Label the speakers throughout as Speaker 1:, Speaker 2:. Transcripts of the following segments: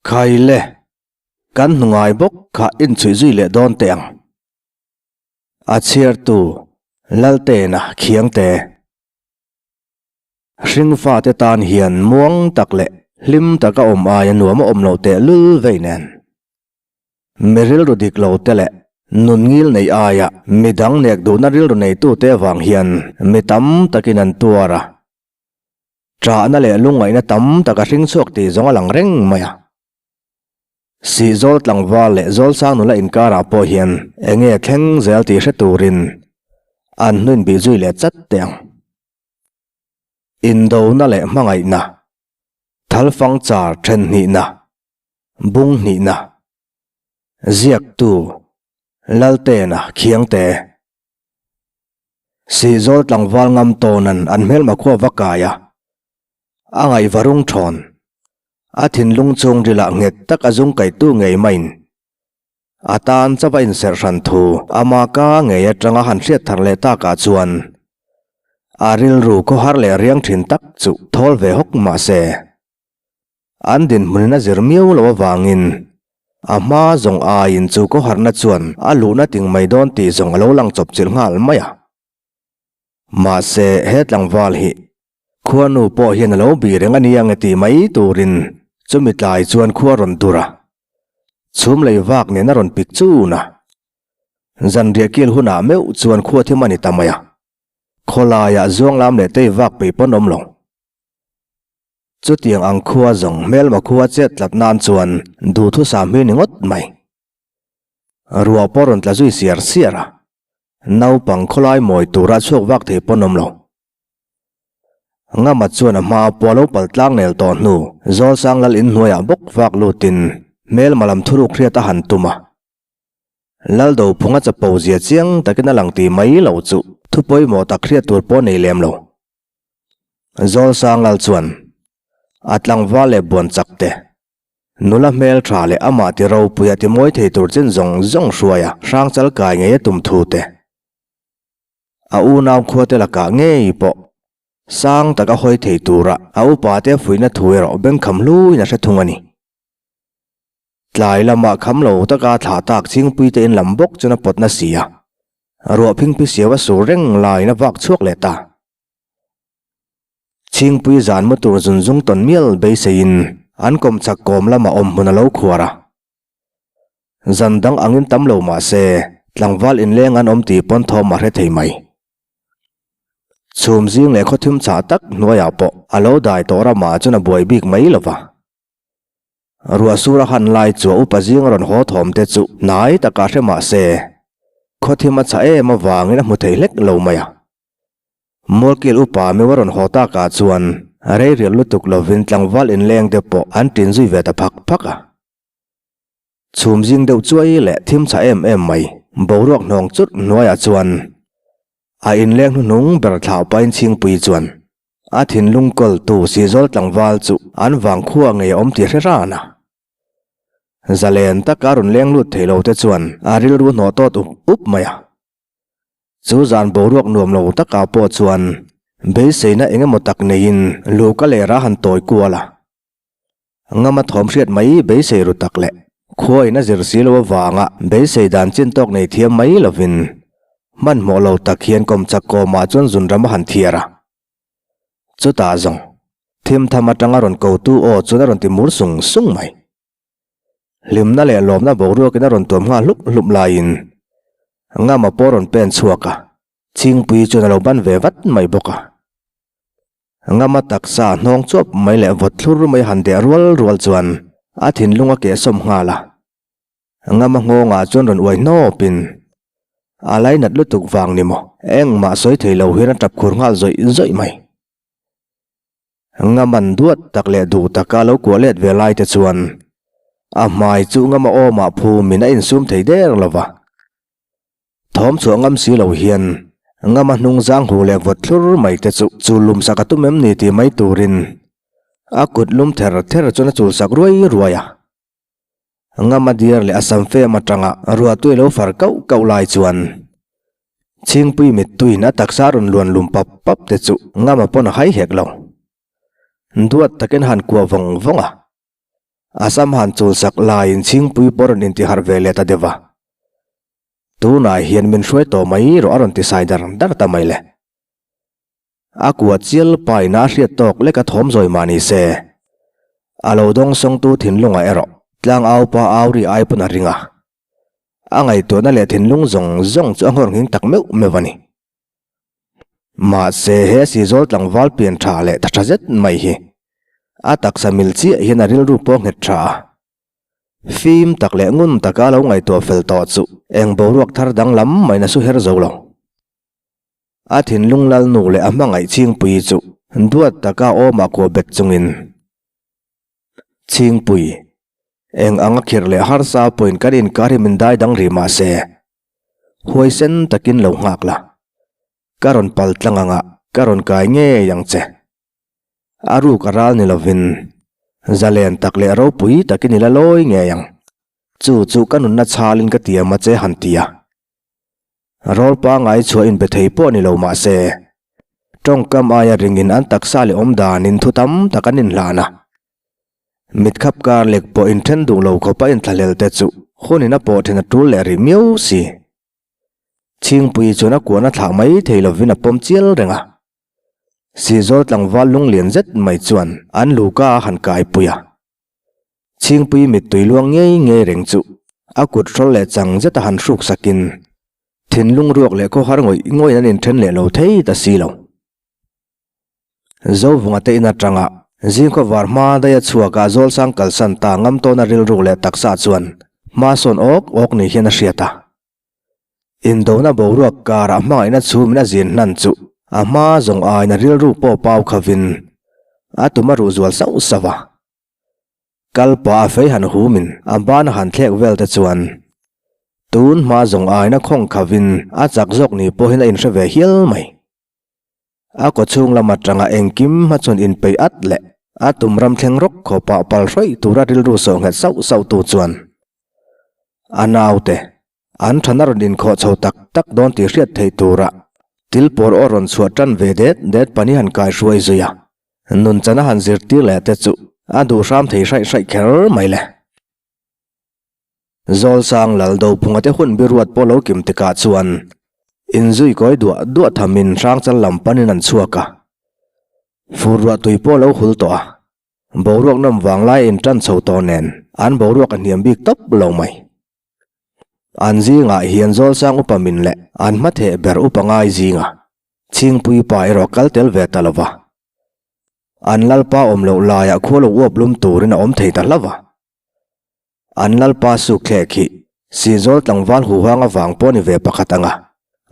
Speaker 1: Khaile, kan hnu ngai bawk kha inchhuih zui leh dawn teh ang. A chhiartu Laltena Khiangte. Hringfate tan hian muang tak leh hlim taka awm aia nuam a awm lo teh lul vei nen. Mi rilru dik lo te leh nun ngil nei aia mi dang nek duhna rilru neitute avang hian mi tam takin an tuar a. Ṭahna leh lungngaihna tam tak a hring chhuak tih zawng a lang reng mai a. Sihzawl tlangval leh Zawlsang nula inkarah pawh hian eng nge thleng zel tih hre turin an hnuin bih zui leh chat teh ang. Indona leh hmangaihna, thalfang char then hnihna, bung hnihna, ziaktu Laltena Khiangte. Sihzawl tlangval ngam tawnan an hmelma khua va kai a, a ngaihva rung thawn. A thinlung chhungrilah nghet tak a zung kaihtu ngei maiin a tan chauh a inserh hran thu ama ka ngei atanga han hriat thar leh takah chuan a rilru khawhar leh riang thin tak chu thawl ve hawk mah se. An dinhmunin a zir miau lo avangin a hma zawng aiin chu kawharna chuan a luhna ting mai dawn tih zawng a lo lang chawp chilh nghal mai a. Mahse, he tlangval hi khuanu pawh hian a lo bih reng a nia nge tih mai turin chumi tlai chuan khua rawn dur a, chhum lei vak nen a rawn pik chun a. Zanriah kil hunah meuh chuan khua thim a ni ta mai a, khawlaiah zuang lam leh tei vak peih pawn awm lo. Chutiang ang khua zawng hmelma khua chet tlat nan chuan duhthusam hi ni ngawt mai. Ruah pawh rawn tla zui siar siar a, naupang khawlai mawi tura chhuak vak thei pawn awm lo. Ngama chuan a hma pawh a lo pal tlang nel tawh hnu Zawlsang lal in hnuaiah bawk vak lutin hmelma lam thuruk hriat a han tum a. Laldo phunga chapo zia chiang takin a lang ti mai lo chu thu pawimawh tak hriat tur pawh nei lem lo. Zawlsang lal chuan a tlangval leh buan chak te, nula hmel tha leh amah ti ropui a ti mawi thei tur chin zawng zawng hruai a hrang chal kai ngei a tum thu te, a unau khua te lakah ngei pawh sang taka hawi thei tura a upa te fuihna thu erawh bengkham hluin a hre thung a ni. Tlai lamah kham lo taka thlah tak chhingpui te in lam bawk chuan a pawt na si a, ruah phingphi siau a sur reng laiin a vak chhuak leh ta. Chhingpui zan mu tur zun zung tawn mial beiseiin an kawm chak kawm lamah awm hmun a lo khuar a. Zan dang angin tam lo mah se tlangval inleng an awm tih pawn thawm a hre thei mai. Chhum zing leh khawthim chhah tak hnuaiah pawh a lo dai tawh ramah chuan a buai bik mai lo va. Ruah sur a han lai chu a upa zing a rawn haw thawm te chu hnai takah hre mah se khawthim a chhah em avangin a hmu thei hlek lo mai a. Mualkil upa meu a rawn haw takah chuan rei rial lutuk lovin tlangval inleng te pawh an ṭin zui ve ta phak phak a. Chhum zing deuh chuai leh thim chhah em em mai boruak hnawng churh hnuaiah chuan a inleng hnuhnung ber thlau pain chhingpui chuan a thinlung kawltu Sizawl tlangval chu an vangkhua ngei a awm tih hre ran a. Zalen taka rawn leng lut thei lo te chuan a rilru hnawh tawt up up mai a. Chu zan boruak nuam lo takah pawh chuan beiseina eng emaw tak neiin luka lera han tawi kual a. Ngama thawm hriat mai beisei ru tak leh khuain a zir si lo avanga beisei dan chin tawk nei thiam mai lovin hmanhmawh lo tak hian kawmchak kawmah chuan zunram a han thiar a. Chutah zawng thimtham atanga rawn kotu aw chuan a rawn ti mur sung sung mai. Hlimna leh lawmna boruakin a rawn tuam nghal hlup hlup laiin Ngama pawh a rawn pen chhuak a, Chhingpui chuan a lo ban ve vat mai bawk a. Ngama taksa hnawng chuap mai leh vawt thlur mai han deh rual rual chuan a thinlung a kehsawm nghal a. Ngama nghawngah chuan rawn uai hnawpin a lainat lutuk vang ni maw engmah sawi thei lo hian a tap khur nghal zawih zawih mai. Ngaman duat tak leh duh taka lo kuah let ve lai te chuan a hmai chu ngama awmah phumin a insum thei der lo va. Thawm chhuah ngam si lo hian ngama hnung zang hu leh vawt thlur mai te chu chul lum sak a tum em ni tih mai turin a kut lum ther ther chuan a chul sak ruai ruai a. Ngama diar leh a sam fem atanga ruahtui lo far kauh kauh lai chuan Chhingpui mittuiin a taksa rawn luan lum pap pap te chu Ngama pawn a hai hek lo. Duat takin han kuah vawng vawng a. A sam han chulsak laiin Chhingpui pawh a rawn intiharh ve leh ta deuh a. Tunah hian min hruai tawh mai rawh a rawn ti sai dar dar ta mai le. A kua chial paina a hriat tawk lek a thawm zawi mah ni se. A lo dawngsawngtu thinlungah erawh tlang aupa au ri ai pawn a ring a. A ngaihtuahna leh thinlung zawng zawng chu a nghawr nghing tak meuh meuh a ni. Mahse he Sizawl tlangval pian tha leh tha tha zet mai hi a taksa mil chiah hian a rilru pawh nghet tha a. Fim tak leh ngun taka lo ngaihtuah fel tawh chu eng boruak thar danglam maiin a su her zo lo. A thinlung lalnu leh a hmangaih Chhingpuii chu duat taka awmah kuah bet chungin, Chhingpui, eng anga khirh leh harsa pawhin kan inkar hi min dai dang rih mah se, huaisen takin lo nghak la, ka rawn pal tlang anga ka rawn kai ngei ang che. A ruk a ral ni lovin, zalen tak leh ropui takin i la lawi ngei ang. Chu chu ka nunna chhalin ka tiam a che han ti a. Rawl pangngai chhuah inbe thei pawh ni lo mah se, tawngkam aia ringin an taksa leh awm danin thu tam tak an inhlan a. Mitkhap kar lek pawh inthen duh lo khawpa inthlahlel te chu hunin a pawh then a tul leh rih miau si. Chhingpui chuan a kuan a thlah mai thei lovin a pawm chial reng a. Sihzawl tlangval lunglian zet mai chuan an luka a han kaipui a. Chhingpui mittui luang ngei ngei reng chu a kut hrawl leh chang zeta han hruk sakin thinlung ruak leh khawhar ngawih ngawih an inthen leh lo thei ta si lo. Zovunga te in atanga zingkhaw var hma daia chhuaka Zawlsang kalsan ta ngam tawna rilru leh taksa chuan hma sawn awk awk ni hian a hriat a. Indona boruak karah hmangaihna chhumin a zin hnan chu a hma zawng aiin a rilru pawh pau khavin a tum a ruh zual sauh sauh a. Kal pah a fei han humin a ban a han thlek vel te chuan tun hma zawng aiin a khawng khavin a chak zawk ni pawhin a inhre ve hial mai. A kawchhung lam atanga engkim hma chuan inpeih at leh a tum ram thleng rawk khawpah pal hrawih tura rilru sawh nghet sauh sauh tu chuan a naute An thana rawn inkhawh chho tak tak dawn tih hriat theih tura thil pawr aw rawn chhuah tan ve det det pani han kai hruai zui a, nunchana han zirtir leh te chu a duh hram thei hraih hraih kher mai le. Zawlsang lal Dophunga te hun biruat pawh lo kim tikah chuan inzui kawi duah duah thamin Hrangchal lam panin an chhuak a, fur ruah tui pawh lo hul tawh a, boruak nawm vanglai a intan chho tawh nen an boruak a hniam bik tawp lo mai. An zingah hian Zawlsang upa min leh an hmatheh ber upa ngai zinga Chhingpui pa erawh kal tel ve ta lova. An lalpa awm loh laiah khua lo uap lum turin a awm thei ta hlauh a. An lalpa sukthlek hi Sihzawl tlangval huhang avang pawh ni ve pakhat anga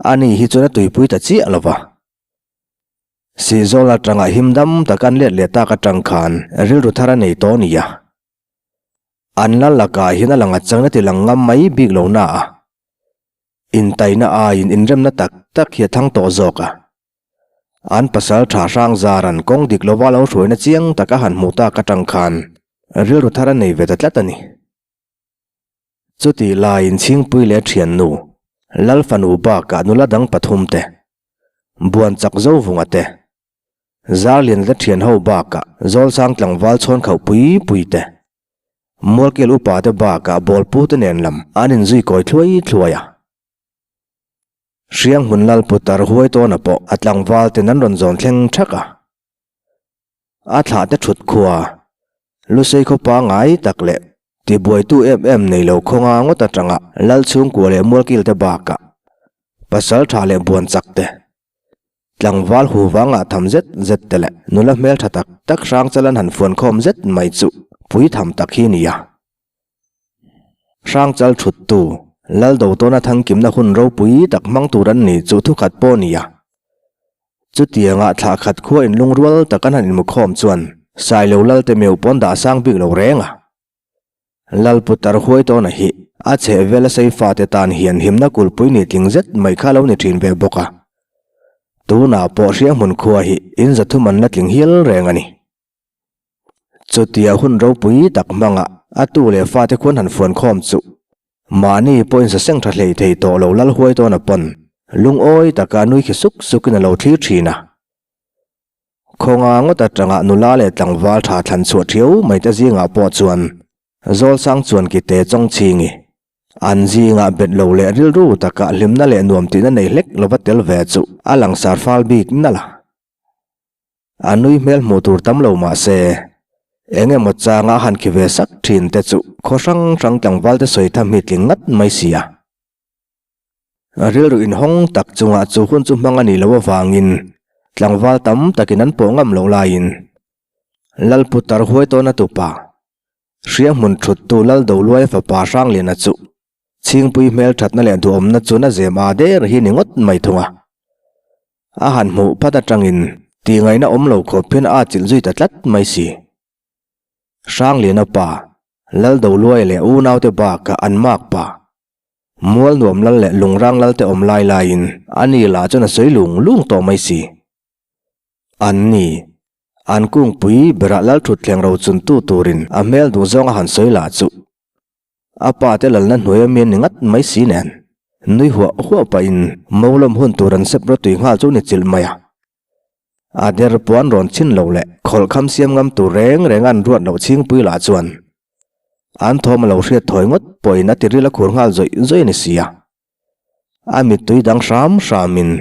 Speaker 1: ani hi chuan a tuipui ta chiah lova. Sihzawl atanga him dam tak an let leh tak atang khan rilru thar a nei tawh nia. An lal lakah hian a lang atchang na ti lang ngam mai bik lo na a, intaina aiin inremna tak tak hi a thang tawh zawk a. An pasal tha hrang zaran kawng dik lova lo hruaina chiang tak a han hmuh tak atang khan rilru thar a nei ve ta tlat a ni. Chutih laiin Chhingpui leh thiannu, Lal fanu bakah nula dang pathum te, buan chak zo vunga te, Zarlian te thian ho bakah Zawlsang tlangval chhawn khauh pui pui te, Mualkel upa te bakah Bawlpu te nen lam an inzui kawi thluai thluai a. Hrianghmun Lalputar huai tawna pawh a tlangval ten an rawn zawn thleng thak a. A thlah te thut khua, Lusei khaw pangngai tak leh tibuaitu em em nei lo khawnga ngawt atanga Lal chhungkua leh Mualkil te bakah pasal tha leh buan chak te, Tlangval hu vangah tham zet zet te leh nula hmeltha tak tak hrang chal an han fuan khawm zet mai chu pui tham tak hi nia. Hrang chal thut tu, Lal Dotawna thangkimna hun ropui tak hmang tur an ni chu thukhat pawh nia. Chutianga thlah khat khua inlungrual tak an han inmukhawm chuan Sailo Lal te meuh pawn dah sang bik lo reng a. Lalputar huai tawna hi a chhehvel a sei fate tan hian himna kulhpui ni tling zet mai kha lo ni thin ve bawk a. Tunah pawh Hrianghmun khua hi in zathum an la tling hial reng a ni. Chutia hun ropui tak hmanga a tu leh fate khuan han fuan khawm chu mahni pawhin saseng tha hlei thei tawh lo lal huai tawna pawn lungawi taka nui khi suk sukin a lo thlir thin a. Khawnga ngawt atanga nula leh tlangval tha thlan chhuah thiau mai te zingah pawh chuan. Zawlsang chuan kite Chawngchhingi an zingah bet lo leh rilru takah hlimna leh nuam tihna nei hlek lova tel ve chu a langsar fal bik nalh a. A nui hmel hmuh tur tam lo mah se, eng emaw changa a han khi ve sak thin te chu khaw hrang hrang tlangval te sawi tham hi tling ngat mai si a. Rilru inhawng tak chungah chu hun chu hmang a nih loh avangin tlangval tam takin an pawh ngam loh laiin Lalputar huai tawna tupa Hrianghmun thuttu Laldoluaia fapa Hrangliana chu Chhingpui hmel thatna leh duhawmna chuan a zem a der hi ni ngawt mai thung a. A han hmuh phat atangin tihngaihna awm lo khawp hian a chilh zui ta tlat mai si. Hrangliana pa, Laldoluaia leh unaute bakah an mak pa, Mualnuam lal leh Lungrang lal te awm lai laiin ani lah chuan a sawi lung lung tawh mai si. An ni, an kungpui berah Lalthutthleng rochuntu turin a hmel duh zawng a han sawi lah chu. A pa te lalna hnuai a mi ni ngat mai si nen, nui huah huah pahin Mawlawm hun tur an sep rawtui nghal chu ni chilh mai a. A der pawh an rawn chhin lo leh khawlh kham siam ngam tur reng reng an ruat loh chhingpui lah chuan an thawm a lo hriat thawi ngawt pawhin a tiril a khur nghal zawih zawih a ni si a. A mittui dang hram hramin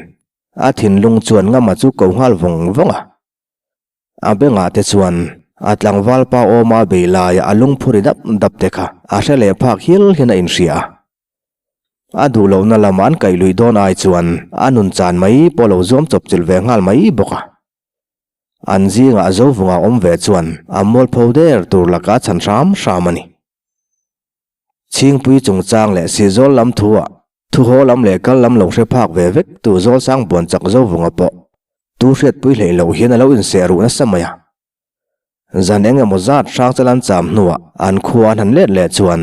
Speaker 1: a thinlung chuan ngama chu ko nghal vawng vawng a. A bengah te chuan a tlangval pa awma bei laia a lungphu ri dap dap te kha a hre leh phak hial hian a inhria a. A duh lohna lama an kaih luih dawn ai chuan a nun chan mai pawh lo zuam chawp chilh ve nghal mai bawk a. An zingah Zovunga awm ve chuan a mualpho der tur laka chhan hram hram a ni. Chhingpui chungchang leh Sihzawl lam thuah thuhaw lam leh kal lam lo hre phak ve vek tu Zawlsang buan chak Zovunga pawh tu hriatpui hleih loh hian a lo inseh ruh nasa mai a. Zan eng emaw zat hrang chal an cham hnuah an khua an han let leh chuan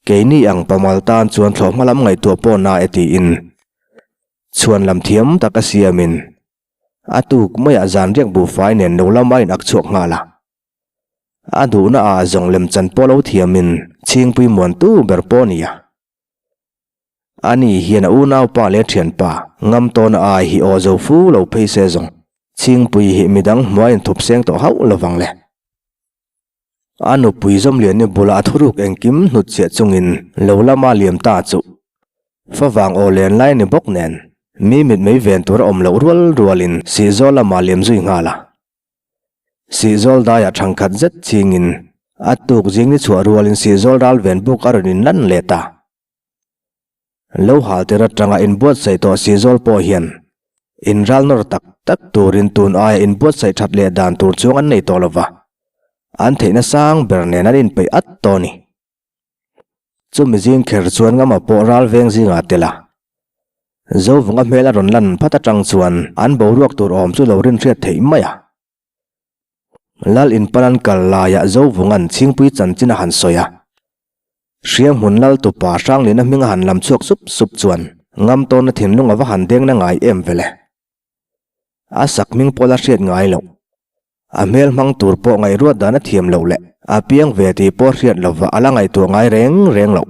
Speaker 1: keini ang pamal tan chuan thlawhhma lam ngaihtuah pawh na e tiin chhuan lam thiam tak a siamin a tuk maiah zan riak buhfai nen lo lama in ak chhuak nghal a. A duhna ah zawng lemchan pawh lo thiamin Chhingpui muantu ber pawh a ni a. Ani hian a unaupa leh thianpa ngam tawna ai hi aw zo fu lo phei se zawng Chhingpui hi midang hmuai inthup seng tawh hauh lovang le. A nupui Zawmliani bulah a thuruk engkim hnutchhiah chungin lo lama liam ta chu favang aw len lai a ni bawk nen mi mitmei ven tur a awm loh rual rualin Sihzawl lamah liam zui nghal a. Sihzawl daiah thangkhat zet chingin a tuk zing ni chhuah rualin Sihzawl ral ven buk a rawn inlan leh ta. Lo hal tir atanga inbuatsaih tawh Sihzawl pawh hian inral nawr tak tak turin tun aia inbuatsaih that leh dan tur chuang an nei tawh lova, an theihna sang ber nen an inpeih at tawh a ni. Chumi zing kher chuan Ngama pawh ral veng zingah a tel a. Zovunga hmel a rawn lan phat atang chuan an boruak tur awm chu lo rinhriat theih mai a. Lal inpan an kal laiah Zovunga'n Chhingpui chanchin a han sawi a. Hrianghmun Lal tupa Hranglina hming a han lam chhuak sup sup chuan Ngam tawna thinlung a va han deng na ngai em vele. A sak hming pawh la hriat ngai loh. A hmel hmang tur pawh ngaihruat dan a thiam loh leh a piang ve tih pawh hriat lova a la ngaihtuah ngai reng reng loh.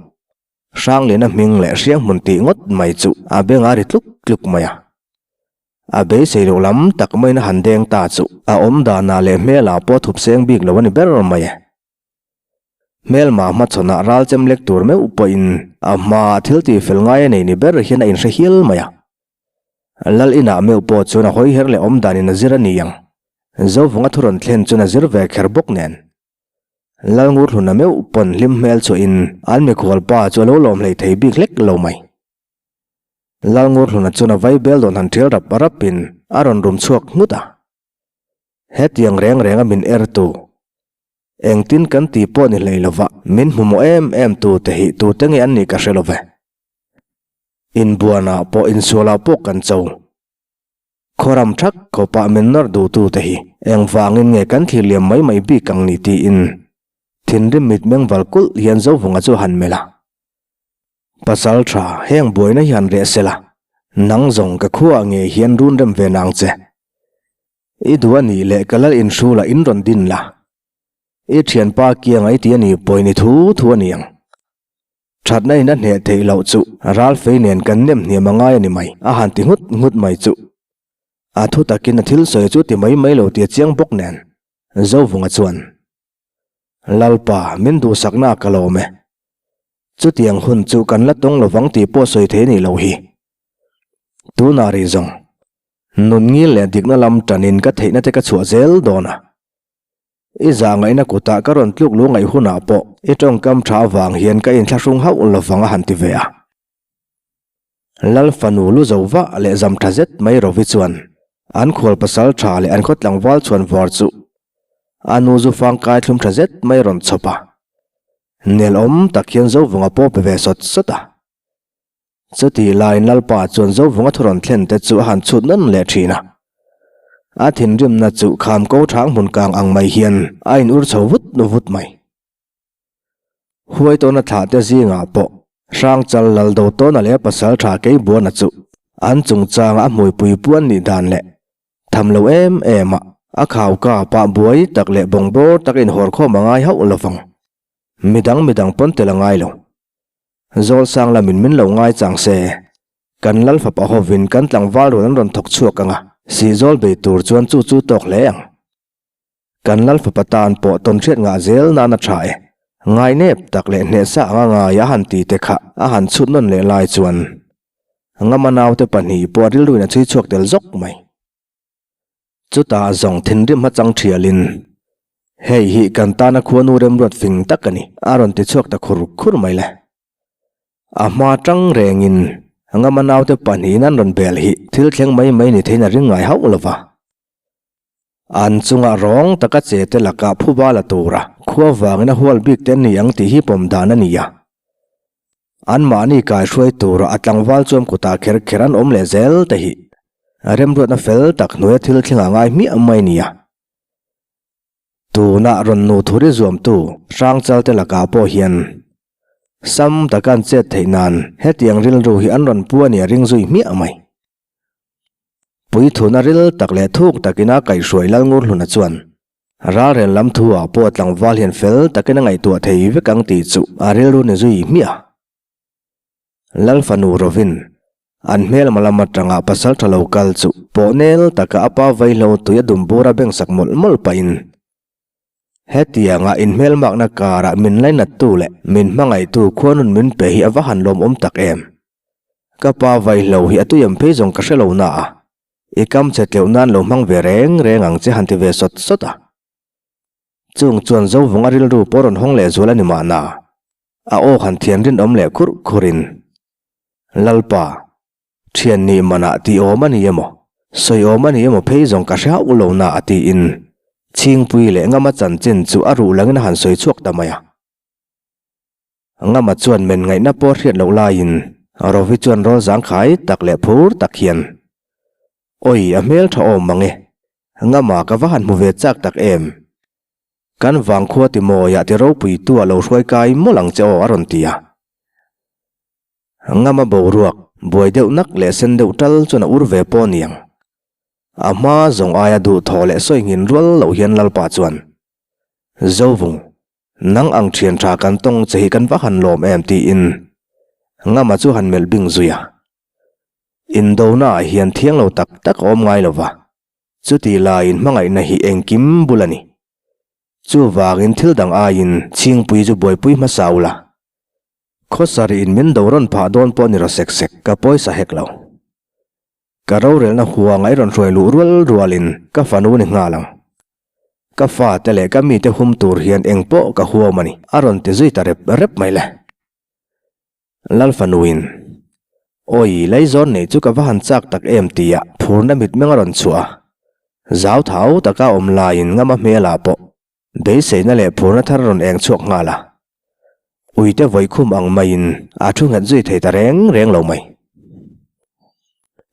Speaker 1: Hrangliana hming leh Hrianghmun tih ngawt mai chu a beng a ri tluk tluk mai a. A beisei loh lam tak maiin a han deng ta chu a awm danah leh hmelah pawh thup seng bik lo a ni ber mai e. Hmelma hmachhawnah ral chem lek tur meuh pawhin a hmaah thil tihfel ngai a nei ni ber hian a inhre hial mai a. Lal inah meuh pawh chuan a hawi her leh awm danin a zir a ni ang. Zovunga thu rawn thlen chuan a zir ve kher bawk nen. Lal Ngurhluna meuh pawn hlim hmel chhuahin an mikhual pa chu a lo lawm hlei thei bik hlek lo mai. Lal Ngurhluna chuan a vai bel dawn han ṭhial rap rapin a rawn rum chhuak nghut a. Hetiang reng renga min ertu Engtin kan tih pawh ni hlei lova min hmu mawh em em tu te hi tute nge an nih ka hre love. Inbuanah pawh insualah pawh kan cho. Khawram thak khawpah min nawr duh tu te hi engvangin nge kan thlir liam mai mai bik ang ni tiin thinrim mitmeng val kulh hian Zovunga chu a han melh a. Pasal tha heng buaina hi han reh sela, nang zawng ka khuaah ngei hian run rem ve nang che. I duh a nih leh ka lal inhrulah in rawn din la. I thianpa kianga i ti a nih pawhin i thu thu a ni ang. Thatna in a hneh theih loh chu ral fei nen kan nem hniam a ngai a ni mai, a han ti nghut nghut mai chu. A thu takin a thil sawi chu ti mai mai lo tih a chiang bawk nen, Zovunga chuan. Lalpa, min duhsakna ka lawm e. Chutiang hun chu kan la tawng lovang tih pawh sawi thei nih loh hi. Tunah rih zawng, nun ngil leh dikna lam tanin ka theihna te ka chhuah zel dawn a. I zah ngaihna kutah ka rawn tluk lu ngaih hunah pawh i tawngkam tha avang hian ka inthlahrung hauh lovang a han ti ve a. Lal fanu lu zo vah leh zam tha zet mai Rovi chuan an khual pasal tha leh an khaw tlangval chhuan var chu a nu zu fang kai thlum tha zet mai rawn chhawp a. Nelawm tak hian Zovunga pawh pe ve sawt sawt a. Chutih laiin Lalpa chuan Zovunga thu rawn thlen te chu a han chhut nawn leh thin a. A thinrimna chu kham ko thang hmun kang ang mai hian a in ur chho vut vut mai. Huai tawna thlah te zingah pawh Hrangchal Lal Dotawna leh pasal tha Keibuana chu an chungchanga a hmuipui puan nih dan leh tham lo em em a, a khau kap ah buai tak leh bawngbawr tak inhawrkhawm a ngai hauh lovang. Midang midang pawn tel a ngai lo. Zawlsang lamin min lo ngai chang se, kan lal fapa hovin kan tlangval rawn an rawn thawk chhuak ang a, sihzawl bei tur chuan chu chu tawk hle ang. Kan lal fapa tan pawh tawn hriat ngah zel nan a tha e. Ngainep tak leh hnehsa anga ngai a han ti te kha a han chhut nawn leh lai chuan Ngama naute pahnih pawh a rilruin a chhui chhuak tel zawk mai. Chutah zawng thinrim hmachang thialin, Hei hi kan tana khuanu remruat fing tak a ni, a rawn ti chhuak ta khur khur mai le. A hma tang rengin Ngama naute pahnihin an rawn bel hi thil thleng mai mai ni theiin a ring ngai hauh lo va. An chungah rawng taka che te lakah phuba la tura khua vangin a hual bik te an ni ang tih hi pawm dan a ni a. Anmahni kaihruai tura a tlangval chuan kutah kher kher an awm leh zel te hi remruatna fel tak hnuaia thil thleng a ngai hmiah mai nia. Tunah rawn nu thuri zuamtu Hrangchal te lakah pawh hian sam taka an chet theih nan hetiang rilru hi an rawn pu a nia ring zui hmiah mai. Puithuna ril tak leh thuk takin a kaihhruai Lalngurhluna chuan Ralrel lam thu ah pawh tlangval hian fel takin a ngaihtuah thei vek ang tih chu a rilru ni zui hmiah. Lal fanu Rovin an hmelma lam atanga pasal tha lo kal chu pawh nel taka a pa vaihlo tui a dum bur a beng sak mawlh mawlh pahin hetianga inhmelmakna karah min lainattu leh min hmangaihtu khuanun min pe hi a va han lawmawm tak em. Ka pa vaihlo hi a tuiam phei zawng ka hre lo na a. I kam che tleuh nan lo hmang ve reng reng ang che han ti ve sawt sawt a. Chung chuan Zovung a rilru pawh rawn hawng leh zual a ni mahna, a aw han thian rinawm leh khurh khurhin, Lalpa, thian nih manah tih awm a ni emaw, sawi awm a ni emaw phei zawng ka hre hauh lo na a tiin Chhingpui leh Ngama chanchin chu a ruh langin a han sawi chhuak ta mai a. Ngama chuan men ngaihna pawh hriat loh laiin Rovi chuan rawl zangkhai tak leh phur tak hian, Awi, a hmel tha awm mang e. Ngama ka va han hmu ve chak tak em. Kan vangkhua ti mawiah ti ropuitu a lo hruai kai mawlh ang che aw a rawn ti a. Ngama boruak buai deuh nak leh sen deuh tal chuan a ur ve pawh niang. A hma zawng aia duhthawh leh sawi nghin rual loh hian Lalpa chuan, Zovung, Nang ang thian tha kan tawng che hi kan va han lawm em tiin Ngama chu han melh bing zui a. Indona ah hian thiang lo tak tak a awm ngai lo va, chutih laiin hmangaihna hi engkim bul a ni. Chuvangin thil dang aiin Chhingpui chu buaipui hmasa ula. Khawsariin min do rawn phah dawn pawh ni raw sek sek ka pawisa hek lo. Ka rorelna huanga i rawn hruai luh rual rualin ka fanu ni nghal ang. Ka fate leh ka mite hum tur hian eng pawh ka huam a ni, a rawn ti zui ta rep rep mai le. Lal fanuin, Awi, Laizawn nei chu ka va han chak tak em tia phurna mitmeng a rawn chhuah a. Zau thau taka awm laiin ngama hmelah pawh Beiseina leh phurna thar rawn eng chhuak nghal a, uite vawikhum ang maiin a thu nghet zui thei ta reng reng lo mai.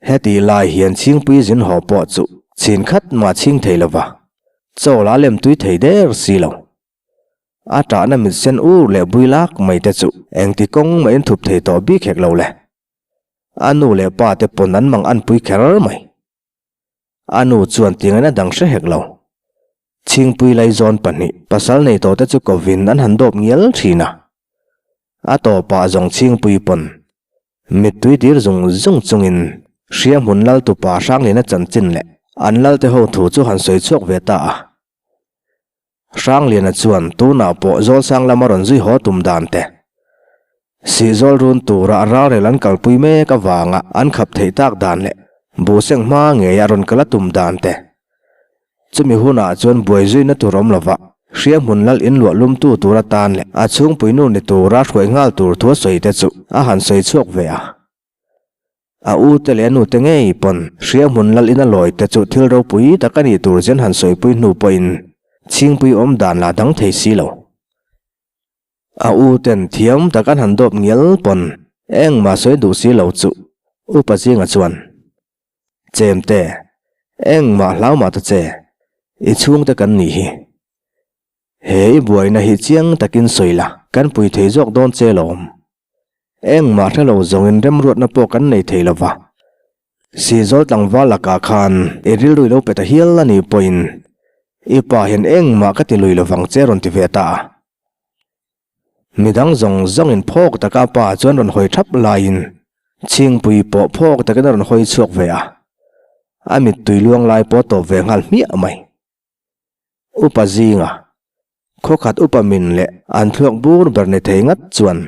Speaker 1: Heti lai hian chhingpui zin haw pawh chu chhin khat mah chhing thei lo va, chaw la lem tui thei der si lo. A tahna mit sen ur leh bui lak mai te chu engti kawng mah in thup thei tawh bik hek lo le. A nu leh pa te pawn an mang anpui kher mai. A nu chuan tingaina dang hre hek lo. Chhingpui Laizawn pahnih pasal nei tawh te chu kovin an han dawp ngial thin a. A tawpah zawng Chhingpui pawn mittui dir zung zung chungin Hriamhmun lal tupa Hranglina chanchin leh an lalte ho thu chu han sawi chhuak ve ta a. Hrangliana chuan tunah pawh Zawlsang lama rawn zui haw tum dan te, Sihzawl run tura a ralrel an kalpui mek avanga an khap theih tak dan leh Buhseng hma ngeia rawn kal a tum dan te, chumi hunah chuan buai zuina tur awm lova Hrianghmun lal inluah lumtu tur atan leh a chhungpuinu ni tura hruai nghal tur thu a sawi te chu a han sawi chhuak ve a. A u te leh a nu te ngei pawn Hrianghmun lal in a lawi te chu thil ropui tak a nih tur zen han sawipui hnu pawhin Chhingpui awm dan lah dang thei si lo. A u ten thiam tak an han dawp ngial pawn engmah sawi duh si lo chu Upa Zinga chuan, Chemte, engmah hlau mah ta che, i chhungte kan nih hi. He i buaina hi chiang takin sawi la, kan pui thei zawk dawn che lawm. Engmah hre lo zawngin remruatna pawh kan nei thei lo va. Sihzawl tlangval lakah khan i rilru i lo pe ta hial a nih pawhin i pa hian engmah ka ti lui lo vang che rawn ti ve ta a. Midang zawng zawngin phawk taka a pa chuan rawn hawi thap laiin Chhingpui pawh phawk takin a rawn hawi chhuak ve a. A mittui luang lai pawh a tawp ve nghal hmiah mai. Upa zinga khawkhat upa min leh an thluak bur ber ni thei ngat chuan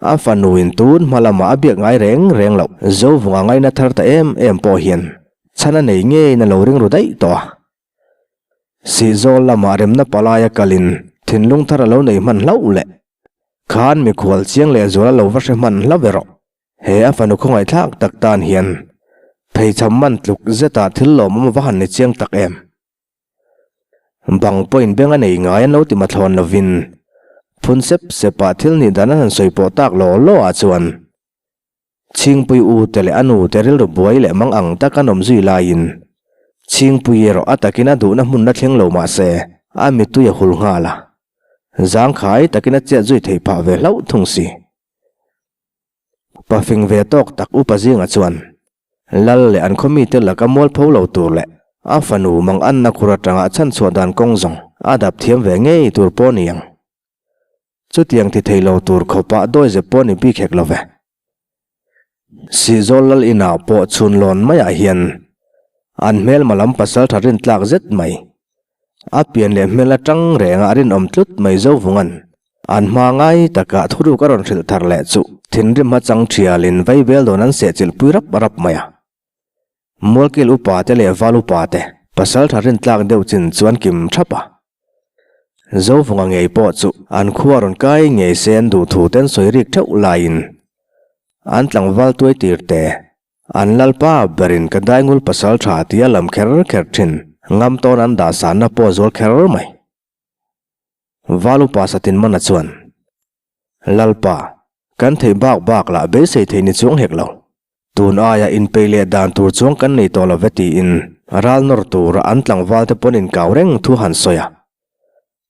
Speaker 1: a fanuin tun hma lamah a biak ngai reng reng loh. Zovunga ngaina thar ta em em pawh hian chhan a nei ngeiin a lo ring ru daih tawh a. Sihzawl lamah remna palaia kalin thinlung thar a lo nei hman hlauh leh khan mikhual chiang leh zual a lo va hre hman hlauh erawh. He a fanu khawngaihthlak tak tan hian pheichham man tluk zetah thil lawmawm a va han ni chiang tak em. Bang pawhin beng a nei ngai an lo ti mathlawn lovin phun sep sepah thil nih dan an han sawi pawh tak law law ah chuan Chhingpui u te leh a nu te rilru buai leh mang ang tak an awm zui laiin Chhingpui erawh a takin a duhna hmunna thleng lo mah se a mittui a hul nghal a, zangkhai takin a chet zui theih phah ve hlauh thung si. Pafing ve tawk tak upa zingah chuan Lal leh an khawmite laka mualpho lo tur leh a fanu mang anna khur atanga chhanchhuah dan kawng zawng a dap thiam ve ngei tur pawh ni ang. Chutiang ti thei lo tur khawpah dawizep pawh ni bik hek lo ve. Sihzawl Lal inah pawh chhun lawn maiah hian an hmelma lam pasal tha rintlak zet mai A pian leh hmel atang renga a rinawm tlut mai Zovunga'n an hma ngai takah thuruk a rawn hrilh thar leh chu thinrim hmachang thialin vaibel dawn an sehchilh pui rap rap mai a. Mualkil upa te leh val upa te pasal tha rintlak deuh chin chuan kim thap a. Zovunga ngei pawh chu an khua rawn kai ngei se an duh thu te an sawi rik theuh laiin an tlangval tuai tir te An lalpa berin ka daingul pasal tha tia lam kher kher thin, ngam tawn an dah sanna pawh zual kher mai. Valupa Satinmana chuan, Lalpa, kan theih bak bak lah beisei thei ni chuang hek lo. Tun aia inpeih leh dan tur chuang kan nei tawh lo ve tiin ral nawr tura an tlangval te pawn inkau reng thu han sawi a.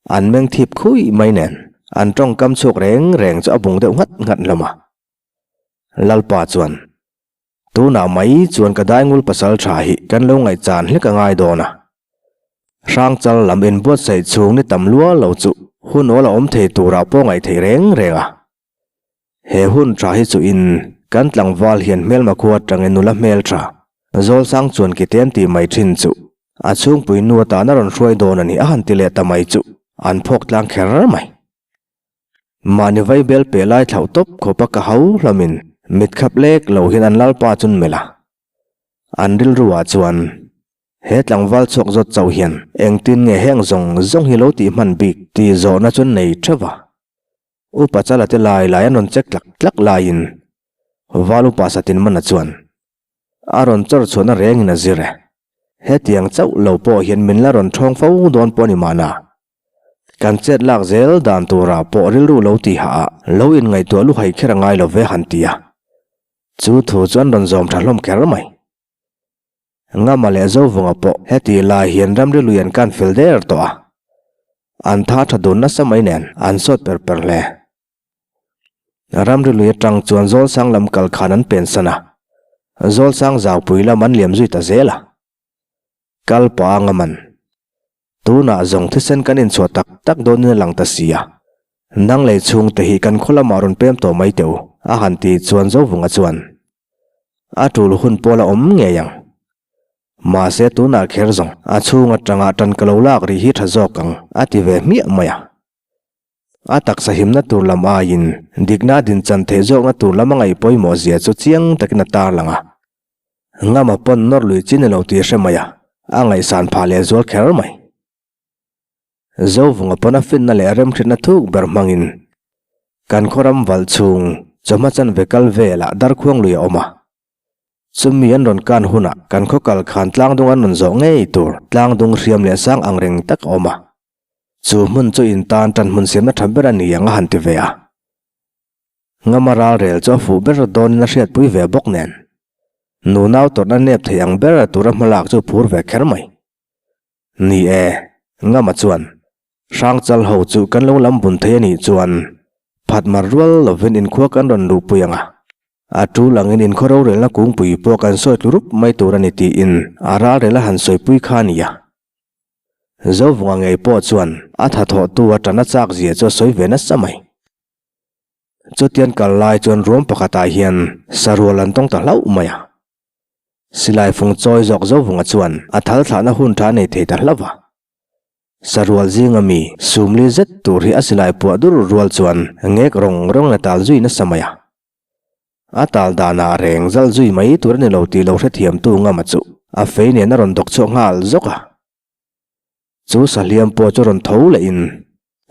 Speaker 1: An meng thip khui mai nen an tawngkam chhuak reng reng chu a bung deuh nghat nghat hlawm a. Lalpa chuan, Tunah mai chuan ka daingul pasal tha hi kan lo ngaihchan hlek a ngai dawn a. Hrangchal lam inbuatsaih chhung ni tam lua lo chu hun awl a awm thei turah pawh ngaih theih reng reng a. He hun tha hi chu in kan tlangval hian hmelma khua atangin nula hmel tha Zawlsang chuan ki te an tih mai thin chu a chhungpui nu atan a rawn hruai dawn a ni a han ti leh ta mai chu an phawk tlang kher mai. Mahni vaibel pe lai thlauh tawp khawpa ka hau hlamin mitkhap lek lo hian an lalpa chun melh a. An rilruah chuan he tlangval chhuak zawt chauh hian engtin nge heng zawng zawng hi lo tih hman bik tih zawhna chu nei theuh a. Upa Chala te lai lai an rawn check tlak tlak laiin Val upa Satinmana chuan a rawn chawr chhuahna rengin a zir e. Hetiang chauh lo pawh hian min la rawn thawng fo dawn pawh a ni mahna. Kan chet lak zel dan turah pawh rilru lo ti hah a, lo inngaihtuah luhai kher a ngai lo ve han ti a. Chu thu chu an rawn zawm tha hlawm kher mai. Ngama leh Zovunga pawh heti lai hian ramri lui an kan fel der tawh a. An tha tha dun nasa mai nen an sawt per per hle. Ramri lui atang chuan Zawlsang lam kal khan an pensan a, Zawlsang zaupui lam an liam zui ta zel a. Kal pah anga man. Tunah zawng thisen kan inchhuah tak tak dawnin a lang ta si a. Nang lei chhungte hi kan khaw lamah rawn pem tawh mai teh u, a han ti chuan Zovunga chuan a tul hun pawl a awm ngei ang. Mahse tunah kher zawng a chhung atanga tan ka lo lak rih hi tha zawk ang a ti ve hmiah mai a. A taksa himna tur lam aiin dikna dinchan theih zawkna tur lam a ngaih pawimawh zia chu chiang takin a tarlang a. Ngama pawn nawr lui chi ni lo tih hre mai a, a ngaihsan phah leh zual kher mai. Zovunga pawn a finna leh remhritna thuk ber hmangin kan khaw ram valh chhung chawhma chanve kal velah darkhuang lui a awm a. Chumi an rawn kan hunah kan khaw kal khan tlangdung an rawn zawh ngei tur tlangdung hriam leh sang ang reng tak a awm a. Chu hmun chu in tan tan hmun siamna tha ber a ni ang a han ti ve a. Ngama ral rel chu a fuh ber dawnin a hriatpui ve bawk nen. Nunau tawrhna nep thei ang ber tura hmalak chu phur ve kher mai. Ni e, Ngama chuan Hrangchal ho chu kan lo lam bun thei a nih chuan phatmar rual lovin inkhua kan rawn luhpui ang a, a tul angin inkhaw rorelna kungpui pawh kan sawi tlu rup mai tur a ni tiin a ralrel a han sawipui kha a ni a. Zovunga ngei pawh chuan a thathawhtu a tan a chak zia chu a sawi ve nasa mai. Chutian kal lai chuan ruam pakhatah hian sarual an tawng ta hlauh mai a. Silai fung chawi zawk Zovunga chuan a thal thlahna hun tha nei thei ta hlauh va. Sarual zinga mi sumli zet tur hi a silai puah dur rual chuan ngek rawng rawng a tal zui nasa mai a. A tal danah reng zal zui mai tur a ni lo tih lo hrethiamtu Ngama chu a fei nen a rawn dawk chhuak nghal zawk a. Chu sahliam pawh chu rawn tho lehin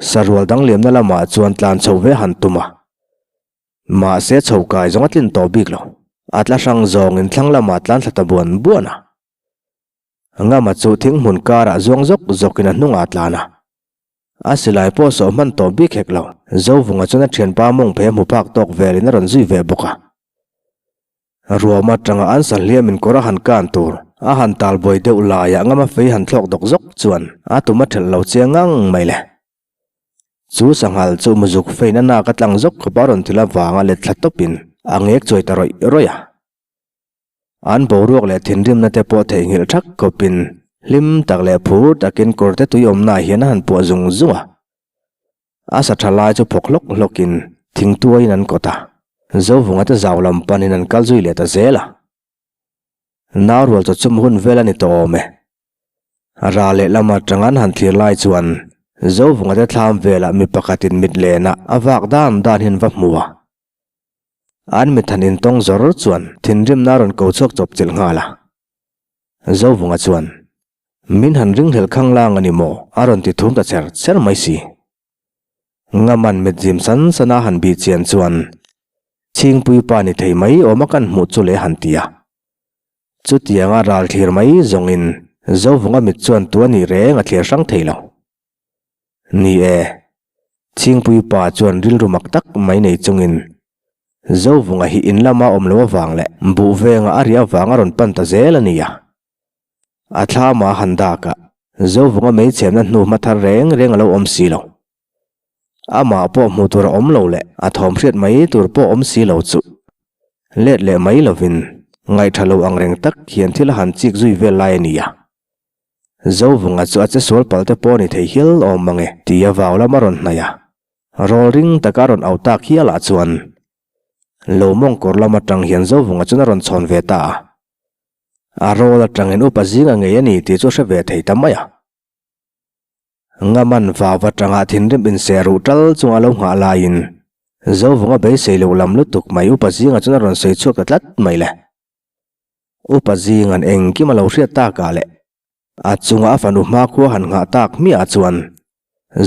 Speaker 1: sarual dang liamna lamah chuan tlan chho ve han tum a. Mahse chho kai zawng a tlin tawh bik lo. A tla hrang zawngin thlang lamah tlan thla ta buan buan a. Ngama chu thing hmun karah zuang zawk zawkin a hnungah a tlan a. A silai pawh sawh hman tawh bik hek lo. Zovunga chuan a thianpa mawng phei a hmu phak tawk velin a rawn zui ve bawk a. Ruam atanga an sahliamin kawr a han kan tur a han tal buai deuh laiah Ngama fei han thlawk dawk zawk chuan a tum a thelh lo chiang ngang mai le. Chu sanghal chu muzuk fein a nak a tlang zawk khawp a rawn thil avanga let thla tawpin a ngek chuai ta rawih rawih a. An boruak leh thinrimna te pawh theihnghilh thak khawpin hlim tak leh phur takin kawrte tui awmnaah hian a han puah zung zung a. A sa tha lai chu phawk hlawk hlawkin thingtuaiin an kawt a, Zovunga te zau lam panin an kal zui leh ta zel a. Nau rual chaw chum hun vel a ni tawh awm e. Ra leh lam atang an han thlir lai chuan Zovunga te thlam velah mi pakhatin mit lenah a vak dan dan hian va hmu a. An mithan intawng zawr chuan thinrimna a rawn ko chhuak chawp chilh nghal a. Zovunga chuan, Min han ringhlel khanglang a ni maw? a rawn ti thum ta cher cher mai si. Ngaman mit zim san san a han bih chian chuan Chhingpui pa ni thei mai awm a kan hmuh chu le han ti a. Chutianga ral thlir mai zawngin Zovunga mit chuan tu a nih reng a thlir hrang thei lo. Ni e, Chhingpui pa chuan rilru mak tak mai nei chungin Zovunga hi in lama awm lo avang leh buh venga a riah avang a rawn pan ta zel a ni a. A thlama a han dak a, Zovunga meichhemna hnu hma thar reng reng a lo awm si lo. Amah pawh hmuh tur a awm lo leh a thawm hriat mai tur pawh awm si lo chu let leh mai lovin ngaihtha lo ang reng tak hian thil a han chik zui vel lai a ni a. Zovunga chu a che sual pal te pawh a ni thei hial awm mang e tia vau lam a rawn hnaih a. Rawl ring taka a rawn au tak hialah chuan lo mawngkawr lam atang hian Zovunga chuan a rawn chhawn ve ta a. A rawl atangin upa zinga ngei a ni tih chu a hre ve thei ta mai a. Ngaman vau atanga thinrim inse ruh tal chunga lo nghah laiin Zovunga beisei loh lam lutuk mai upa zinga chuan a rawn sawi chhuak ta tlat mai le. Upa zinga'n engkim a lo hriat takah leh a chunga a fanu hmakhua han nghah tak hmiah chuan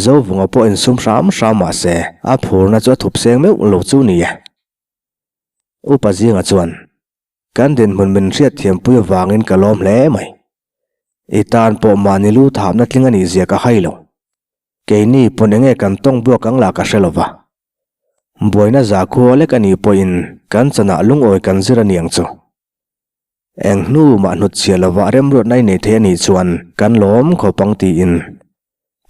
Speaker 1: Zovunga pawh insum hram hram mah se a phurna chu a thup seng meuh lo chu ni e. Upa zinga chuan Kan dinhmun min hriatthiampui avangin ka lawm hle mai. I tan pawh mahni lu thapna tling a nih zia ka hai lo. Keini pawn enge kan tawng buak ang lah ka hre lo va. Buaina zakhua lek a nih pawhin kan chanah lungawi kan zir a ni ang chu. Eng hnu mah hnutchhiah lovah remruatna i nei thei a nih chuan kan lawm khawp ang tiin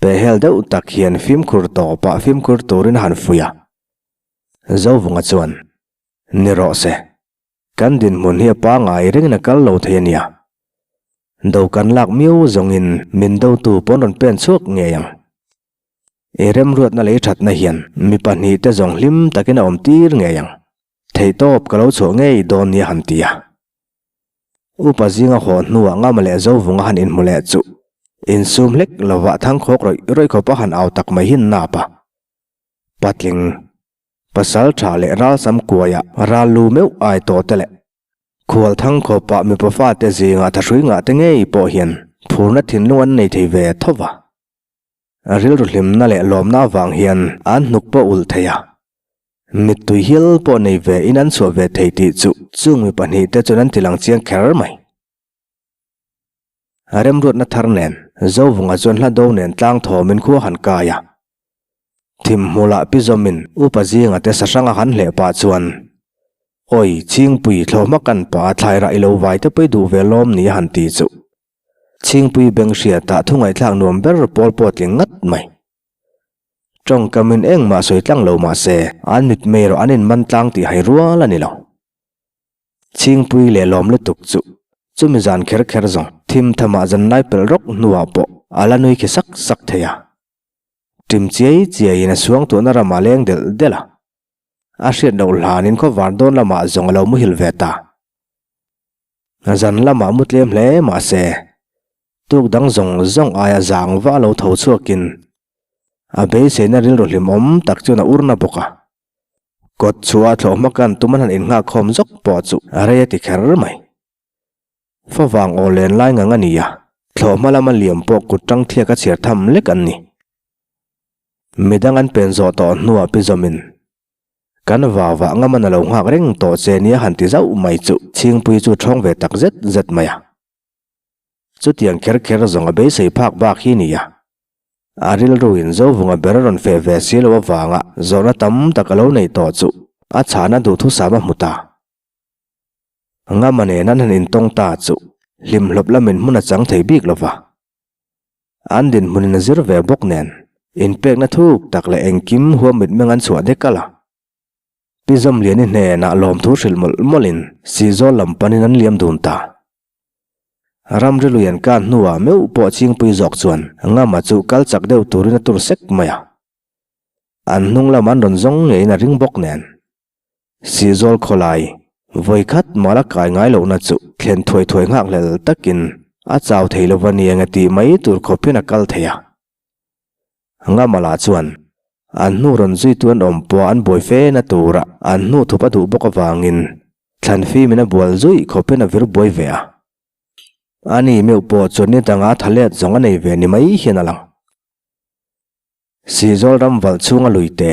Speaker 1: pehhel deuh tak hian fimkhur tawpah fimkhur turin a han fuih a. Zovunga chuan, Ni rawh se. Kan dinhmun hi a pangai rengin a kal lo thei a nia. Do kan lak miau zawngin min dotu pawn rawn pen chhuak ngei ang. I remruatna lei thatna hian mi pahnihte zawng hlim takin a awm tir ngei ang. Theihtawp ka lo chhuah ngei dawn nia han ti a. Upa zinga haw hnuah Ngama leh Zovunga han inhmu leh chu insum hlek lovah thangkhawk rawih rawih khawpa han au tak mai hi nap a. Patling, pasal tha leh ralsam kuaia ral lu meuh ai tawh te leh khual thangkhawpah mipa fate zingah thahrui ngah te ngei pawh hian phurna thinlung an nei thei ve tho va. Rilru hlimna leh lawmna avang hian an hnuk pawh ulh thei a. Mittui hial pawh nei ve in an chhuah ve thei tih chu chung mi pahnihte chuan an ti lang chiang kher mai. Remruatna thar nen Zovunga chuan hla do nen tlang thawmin khua han kai a. Thim hmulah pi zawmin upa zinga te sahranga han hleh pah chuan, Awi, Chhingpui thlawhma kan pah a thlairah i lo vai te pawh i duh ve lawm ni a han ti chu. Chhingpui beng hriatah thu ngaihthlak nuam ber pawl pawh a tling ngat mai. Tawngkamin engmah sawi tlang lo mah se, an mitmei erawh an inman tlang tih hai rual a ni lo. Chhingpui leh lawm lutuk chu chumi zan kher kher zawng thim thamah zanlai pelh rawk hnuah pawh a la nui khi sak sak thei a. Ṭim chiai chiaiin a suang tuahna ramah leng delh delh a. A hriat loh hlanin khawvar dawn lamah zawng a lo muhil ve ta. Zan lamah mu tlem hle mah se, tuk dang zawng zawng aia zang va a lo tho chhuakin a beiseina rilru hlimawm tak chuan a urna bawk a. Kawt chhuah a thlawh hma kan tum an han innghak khawm zawk pawh chu a rei a ti kher mai. Favang aw len lai ngang a ni a, thlawh hma lama liam pawh kut tang thiak a chhiar tham lek an ni. Midang an pen zawh tawh hnuah pi zawmin, Kan vau vah ngam an a lo nghak reng tawh che nia han ti zauh mai chu Chhingpui chu thawng ve tak zet zet mai a. Chutiang kher kher zawng a beisei phak bak hi ni a. A rilruin Zovunga ber a rawn feh ve si lo avanga zawhna tam tak a lo neih tawh chu a chhahna duhthusam a hmu ta. Ngama nen an han intawng ta chu hlimhlawp lamin hmun a chang thei bik lo va. An dinhmunin a zir ve bawk nen inpekna thuk tak leh engkim huam mitmeng an chhuah dek alh a. Pi Zawmliani hnenah lawmthu hrilh mawlh mawlhin Sihzawl lam panin an liam dun ta. Ramri lui an kan hnuah meuh pawh Chingpui zawk chuan Ngama chu kal chak deuh turin a tur sek mai a. An hnung lam an rawn zawng ngeiin a ring bawk nen. Sihzawl khawlai, vawi khat mah la kai ngai lohna chu thlen thuai thuai nghak hlel takin a chau thei lova ni eng e tih mai tur khawp hian a kal thei a. Ngamala chuan an hnu rawn zuitu an awm pawh an buai fe na tura an hnu thup a duh bawk avangin thlan fimin a bual zuih khawp hian a vir buai ve a. Ani meuh pawh chuan ni danga tha let zawng a nei ve ni mai hian a lang. Sihzawl ram valh chhunga luite,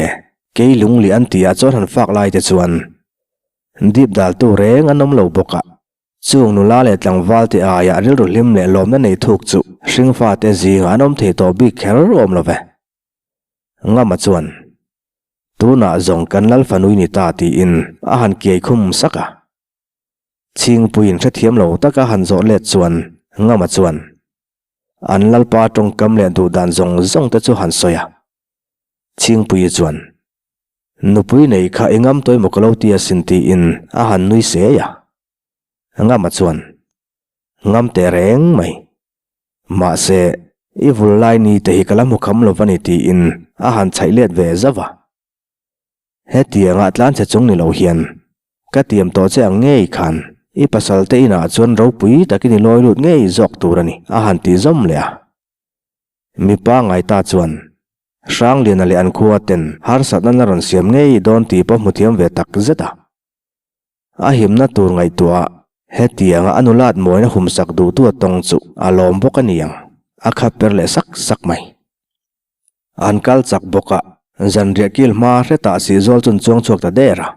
Speaker 1: kei lungli an tih ah chuan han fak lai te chuan dip daltu reng an awm lo bawk a. Chung nula leh tlangval te aiah rilru hlim leh lawmna nei thuk chu hringfa te zingah an awm thei tawh bik kher awm lo ve. Ngama chuan, Tunah zawng kan lal fanui ni ta tiin a han kiai khum sak a. Chhingpuiin hrethiam lo taka han zawh let chuan Ngama chuan, An lalpa tawngkam leh duhdan zawng zawng te chu han sawi a. Chhingpuii chuan, Nupui nei kha i ngam tawih maw ka lo ti asin tiin a han nui sei a. Ngama chuan, Ngam teh reng mai. Mahse, i vul lai ni te hi ka la hmu kham lo va ni tiin a han chhaih let ve zauh a. Hetianga tlanchhe chung ni lo hian ka tiam tawh che ang ngei khan i pasal te inah chuan ropui takin i lawi lut ngei zawk tur a ni, a han ti zawm leh a. Mipa ngai ta chuan Hrangliana leh an khua ten harsatna la rawn siam ngei dawn tih pawh hmu thiam ve tak zet a. A himna tur ngaihtuah hetianga a nulat mawina humsak duhtu a tawng chu a lawm bawk a ni ang, a khap per leh sak sak mai. An kal chak bawk a, zanriah kil hma hretah Sihzawl chun chuang chhuak ta der a.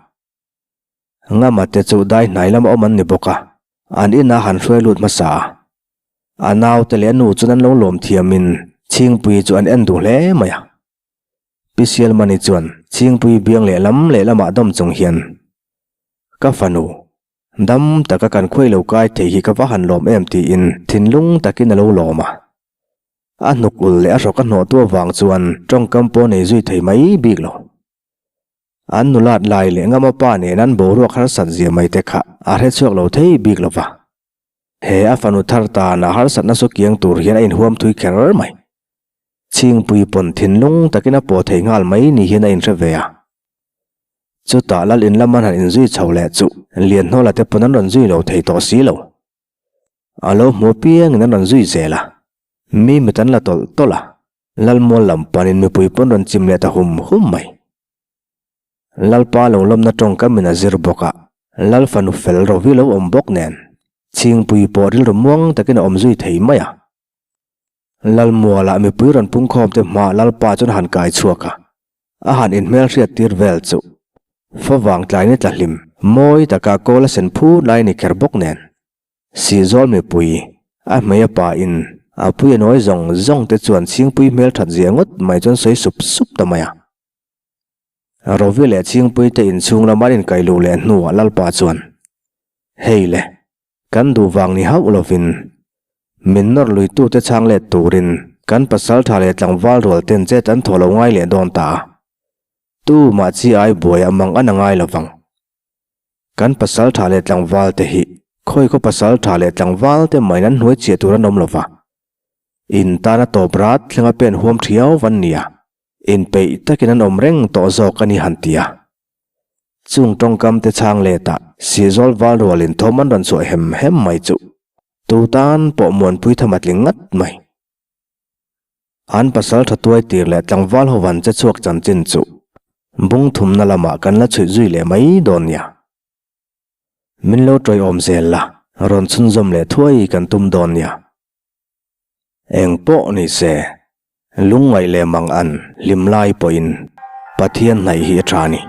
Speaker 1: Ngama te chu dai hnai lama awm an ni bawk a, an inah han hruai lut hmasa a. A naute leh a nu chuan an lo lawm thiamin Chhingpuii chu an en duh hle mai a. Pi Sialmani chuan Chhingpuii biang lehlam lehlamah dawm chung hian, Ka fanu, dam taka kan khuai lo kai thei hi ka va han lawm em tiin thinlung takin a lo lawm a. A hnuk ul leh a hrawk a hnawhtu avang chuan tawngkam pawh nei zui thei mai bik lo. An nulat lai leh ngama pa nen an boruak harsat zia mai te kha a hre chhuak lo thei bik lo va. He a fanu thar tana harsatna su kiang tur hian a inhuam thui kher mai. Chhingpui pawn thinlung takin a pawh thei nghal mai ni hian a inhre ve a. Chutah lal in lam an han inzui chho leh chu Lianhnawla te pawn an rawn zui lo thei tawh si lo. A lo hmu apiangin an rawn zui zel a, mi mit an la tawlh tawlh a, Lalmual lam panin mipui pawn rawn chim leh ta hum hum mai. Lalpa lo lawmna tawngkam in a zir bawk a, Lal fanu fel rovi lo awm bawk nen, Chhingpui pawh rilru muang takin a awm zui thei mai a. Lalmualah mipui rawn pungkhawm te hmaah Lalpa chuan a han kai chhuak a, a han inhmelhriat tir vel chu. Favang tlai ni tla hlim, mawi taka kawl a sen phut lai ni kher bawk nen. Sihzawl mipui, a hmei a pa in, a pui a nawi zawng zawng te chuan Chhingpui hmelthat zia ngawt mai chuan sawi sup sup ta mai a. Rovi leh Chhingpui te inchhung lam an inkaih luh leh hnuah Lalpa chuan, Hei le, kan duh vang ni hauh lovin, min nawr luitute chhang let turin kan pasaltha leh tlangval rual ten chet an thaw lo ngai leh dawn ta a. Tu mah chi ai buai a mang an a ngai lovang. Kan pasaltha leh tlangval te hi khawi khaw pasaltha leh tlangval te main an hnuai chiah tur an awm lova. In tana tawp rat thlenga pen huam thiau van nia. Inpeih takin an awm reng tawh zawk a ni han ti a. Chung tawngkam te chhang letah Sihzawl val rualin thawm an rawn chhuah hem hem mai chu tu tan pawh muanpui tham a tling ngat mai. An pasal tha tuai tir leh tlangval ho van che chhuak chanchin chu bung thumna lamah kan la chhuih zui leh mai dawn nia. Min lo tawiawm zel la, rawn chhunzawm leh thuai kan tum dawn nia. Eng pawh ni se, lungngaih leh mang an hlim lai pawhin Pathian hnaih hi a tha a ni.